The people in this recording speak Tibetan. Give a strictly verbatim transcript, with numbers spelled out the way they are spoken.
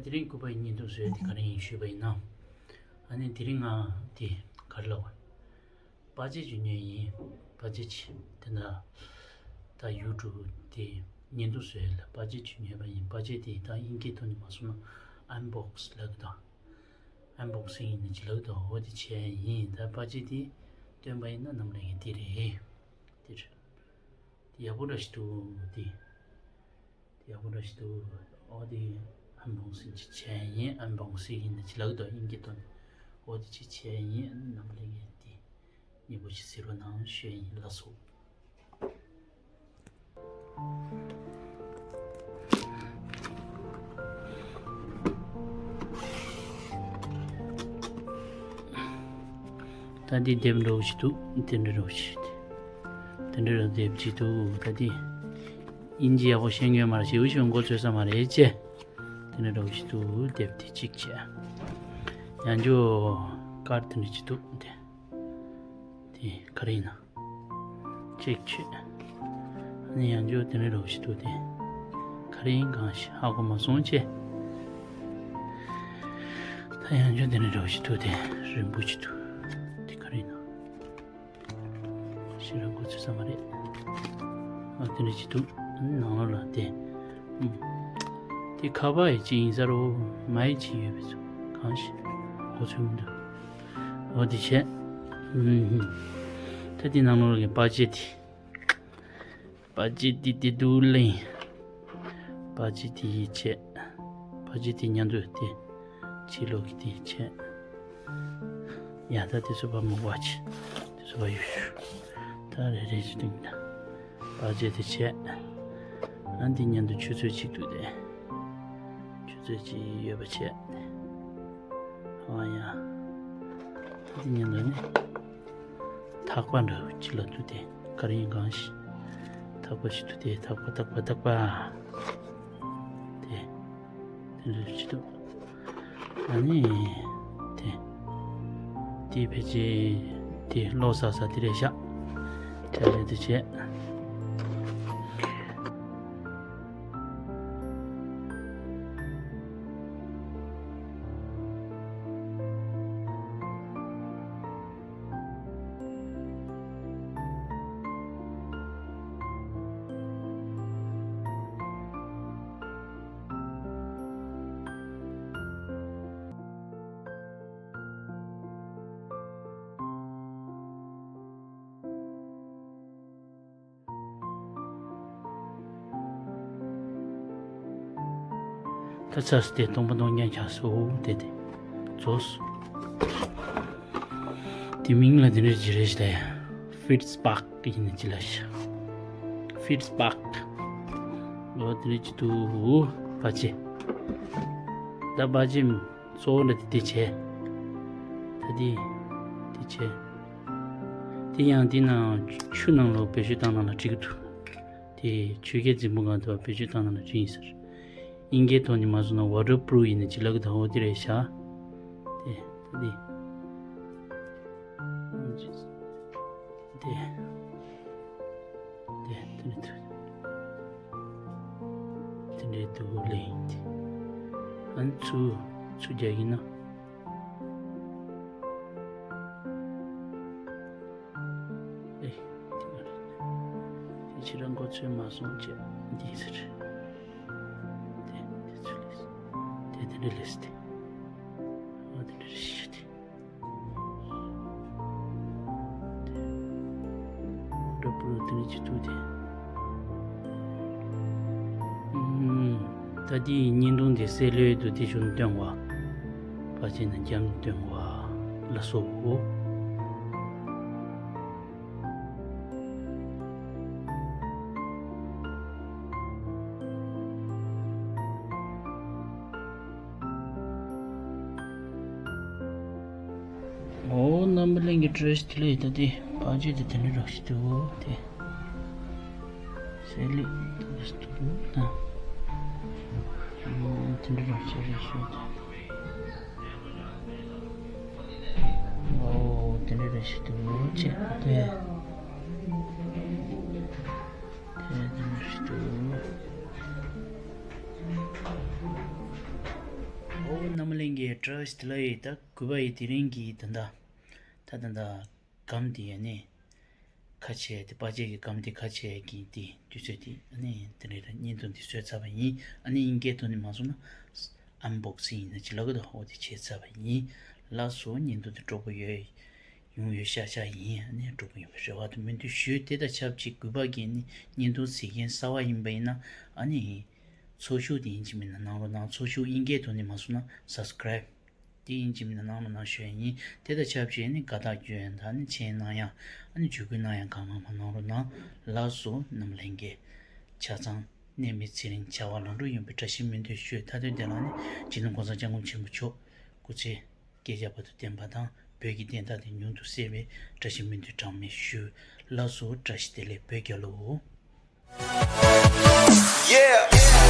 དེ་རིང་སྐུད་པའི་བརྙན་ཐུང་བཟོས་དེ་ག་རེ་ཡིན་ཞུས་པ་ཡིན་ན། ཨ་ནི་དེ་རིང་ང་དེ་ག་རེ་ལབ་དགོས། པར་ཆས་ཅིག་ཉོས་ཡིན། པར་ཆས་ཅིག་དེ་འདྲ་ད་ཡུ་ཊུབ་དེ་བརྙན་ཐུང་བཟོས་ལ་པར་ཆས་ཅིག་ཉོས་པ་ཡིན། པར་ཆས་དེ་ད་དབྱིན་སྐད་ཐོག་ནས་མ་སོང་ན་ཨན་བོག་སི་ལབ་གི་དང་། ཨན་བོག་སིང་ཡིན་ན་ཅི་ལབ་གི་དང་། འོ་དེ་བྱས་ཡིན། ད་པར་ཆས་དེ་སྟོན་པ་ཡིན་ན་རྣམ་གླིང་གི་དེ་རེད། དེ་རེད། དེ་ཡག་པོ་འདྲ་ཞིག་འདུག་དེ། དེ་ཡག་པོ་འདྲ་ཞིག་འདུག་འོ་དེ་ཨན་བོག་སིང་ཅིག་བྱས་ཡིན། ཨན་བོག་སིང་ཡིན་ན་ཅི་ལབ་གི་དང་དབྱིན་སྐད་ཐོག་ནས། འོ་དེ་ཅིག་བྱས་ཡིན། རྣམ་གླིང་གི་དེ་མཉེས་པོ་ཅིག་གཟིགས་རོགས་གནང་ཞུ་ཡིན། ལགས་སོ། ད་འདི་དེབ་འདྲ་བོ་ཞིག་འདུག་དེ་འདྲ་འདྲ་བོ་ཞིག་དེ་འདྲ་འདྲ་བོ་དེབ་ཅིག་འདུག་ད་འདི་དབྱིན་ཇི་ཡག་པོ་ཤེས་མཁན་མ་རེད། ཞེ་པོ་ཞིག་མགོ་ཚོས་ས་མ་རེད་ཅེ། དེ་འདྲ་འདྲ་བོ་ཞིག་འདུག་དེབ་དེ་གཅིག་བྱས། ཡང་ཅོ་ཀར་དེ་འདྲ་ཅིག་འདུག་དེ་དེ་ག་རེ་ཡིན་ན། ཅེག་བྱས། ཨ་ནི་ཡང་ཅོ་དེ་འདྲ་འདྲ་བོ་ཞིག་འདུག་དེ་ག་རེ་ཡིན་གང་ཞིག་ཧ་གོ་མ་སོང་ཅེ། ད་ཡང་ཅོ་དེ་འདྲ་འདྲ་བོ་ཞིག་འདུག་དེ་རིང་པོ་ཞིག་འདུག་དེ་ག་རེ་ཡིན་ན། ཞེ་དྲག་མགོ་ཚོས་ས་མ་རེད། ཨ་དེ་འདྲ་ཅིག་འདུག་ཨ་ནི་ནང་ལོགས་ལ་དེ། ཨུམ། དེ་ཁ་པར་ཡི་ཅིག་ཡིན་ས་རོ། མ་ཡི་ཅིག་ཡོད་པའི་ཚོ་གང་ཞིག་མགོ་ཚོས་མི་འདུག་འོ་དེ་བྱས། ཨུམ། ད་དེ་ནང་ལོགས་ལ་པར་ཆས་དེ། པར་ཆས་དེ་དེ་འདུག་ལེ། པར་ཆས་དེ་ཡི་བྱས། པར་ཆས་དེ་མཉམ་དུ་དེ་ཕྱི་ལོགས་ཀྱི་དེ་བྱས། ཡ་ད་དེ་ཚོ་པར་མི་བ་ཆེ། དེ་ཚོ་པར་ཡོད་ཤུ། ད་རེ་རེ་ཞིག་སྟོན་གྱི་ན། པར་ཆས་དེ་བྱས། ཨ་འདི་མཉམ་དུ་ཆུ་ཚོད་གཅིག་འདུག་དེ། ཆུ་ཚོད་གཅིག་ཡོད་པ་བྱས། ཨ་ཡ། ད་འདི་མཉམ་དུ་ནི། ཐག་པ་འདྲ་བོ་ཅིག་ལ་འདུག་སྟེ། ག་རེ་ཡིན་གང་ཞིག་ཐག་པ་ཞིག་འདུག་སྟེ། ཐག་པ་ཐག་པ་ཐག་པ། དེ་དེ་འདྲ་ཅིག་འདུག་ཨ་ནི་དེ་དེའི་ཕལ་ཆེར་དེ་ལོ་གསར་ས་དེ་རེད་ཤག་ཆ་ཆ་དེ་བྱས། ད་ཚར་སྟེ་སྟོང་པ་སྟོང་རྐྱང་ཆགས་སོ། དེ་དེ་རྫོགས་སོ། དེ་མིང་ལ་དེ་འདྲ་ཅིག་རེད་ཤག་ད་ཡ། ཧྥིཊ་སི་པག་ཡིན་ན་ཅི་ལ་ཤག་ཧྥིཊ་སི་པག་འོ་དེ་འདྲ་ཅིག་འདུག་པར་ཆས། ད་པར་ཆས་གཙོ་བོ་འདྲ་དེ་དེ་བྱས། ད་དེ་དེ་བྱས། དེ་ཡང་དེ་ནང་ཆུ་ནང་ལོགས་བེད་སྤྱོད་བཏང་ན་ལ་འགྲིག་གི་འདུག་དེ་ཆུ་རྐྱལ་རྫིང་བུ་སྒང་དུ་བེད་སྤྱོད་བཏང་ན་ལ་འགྲིག་ཡིན་ཟེར། དབྱིན་སྐད་ཐོག་ནས་མ་བཟོ་ན་ཝ་ཊར་པུ་རུབ་ཡིན་ན་ཅི་ལབ་གི་དང་འོ་དེ་རེད་ཤག་དེ་དེ་དེ་དེ་དེ་འདྲ་འདུག་དེ་འདྲའི་འདུག་ལེ་ཡིན་དེ། ཨ་ནི་ཚུར་ཚུར་རྒྱག་གི་ན། ཨེ། དེ་ག་རེད། དེ་ཕྱི་ར་མགོ་ཚོས་མ་སོང་བྱས་འདི་ཟེར། དེ་དེ་ཚོ་ལས། དེ་དེ་འདྲ་ལས་དེ། ཨ་དེ་འདྲ་རེད་ཤག་དེ། དེ། འདྲ་པོ་དེ་འདྲ་ཅིག་འདུག་དེ། ཨུམ། ད་དེའི་བརྙན་ཐུང་དེ་གསལ་ལོས་འདུག་དེ་བྱུང་སྟོན་པ། ཕལ་ཆེར་ན་རྒྱབ་ནས་སྟོན་པ་ལ་སོགས། ཨོ་རྣམ་པ་གླིང་གི་བཀྲ་ཤིས་བདེ་ལེགས། ད་དེ་ཕལ་ཆེར་དེ་དེ་འདྲ་རོགས་ཤིག་འདུག་དེ། སེ་ལི་ཏུ་སི་ཏུ་ན། ཨོ་དེ་འདྲ་རོགས་ཤིག་རེད་ཤག་དེ། ཨོ་དེ་འདྲ་རོགས་ཤིག་འདུག་ཅེས་དེ། དེ་འདྲ་རོགས་ཤིག་འདུག། ཨོ་རྣམ་གླིང་གི་བཀྲ་ཤིས་བདེ་ལེགས། ད་གུས་པ་ཡིས་དེ་རིང་གི་ད་ལྟ་ད་ད་ད་སྒམ་དེ་ཡ་ནི་ཁ་ཕྱེ་དེ་པ་ཅེ་གི་སྒམ་དེ་ཁ་ཕྱེ་གི་དེ་དུས་ཚོད་དེ་ཨ་ནི་དེ་རིང་ལ་བརྙན་ཐུང་དེ་བཟོས་ཚར་བ་ཡིན། ཨ་ནི་དབྱིན་སྐད་ཐོག་ནས་མ་སོང་ན་ཨན་བོག་སིང་ཡིན་ན་ཅི་ལབ་གི་འདུག་ཨོ་དེ་བྱས་ཚར་བ་ཡིན། ལགས་སོ། བརྙན་ཐུང་དེ་སྤྲོ་པོ་ཡོད་ཡོང་ཡོད་ཤག་ཤག་ཡིན། ཨ་ནི་སྤྲོ་པོ་ཡོང་བའི་རེ་བ་དང་སྨོན་འདུན་ཞུ། དེ་དང་ཆབས་ཅིག་གུས་པ་གིས་ནི་བརྙན་ཐུང་གཟིགས་མཁན་གསར་བ་ཡིན་པ་ཡིན་ན་ཨ་ནི་ཚོགས་ཞུགས་དེ་ཡིན་གཅིག་མིན་ན་གནང་རོགས་གནང་། ཚོགས་ཞུགས་དབྱིན་སྐད་ཐོག་ནས་མ་སོང་ན་སབ་སི་ཀ་རའིབ་དེ་ཡིན་གཅིག་མིན་ན་གནང་རོགས་གནང་ཞུ་ཡ་ཡིན། དེ་དང་ཆབས་ཅིག་ནི་དགའ་རྟགས་བརྗོད་ཡ་དང་ནི་མཆན་གནང་ཡ་ཨ་ནི་བརྒྱུད་སྐུལ་གནང་ཡ་གང་མང་མང་གནང་རོགས་གནང་། ལགས་སོ། རྣམ་གླིང་གི་ཆ་ཚང་གནས་མི་ཚེ་རིང་བྱ་བ་ལམ་འགྲོ་ཡོང་བའི་བཀྲ་ཤིས་སྨོན་འདུན་ཞུ། མཐའ་དོན་བདེ་ལ་ནི་སྤྱི་ནོར་གོང་ས་སྐྱབས་མགོན་ཆེན་པོ་མཆོག་སྐུ་ཚེ་བསྐལ་བརྒྱ་བར་དུ་བརྟན་པ་དང་བོད་ཀྱི་བདེན་མཐའ་དེ་མྱུར་དུ་གསལ་བའི་བཀྲ་ཤིས་སྨོན་འདུན་གྲངས་མེད་ཞུ། ལགས་སོ། བཀྲ་ཤིས་བདེ་ལེགས་བོད་རྒྱལ་ལོ། Yeah.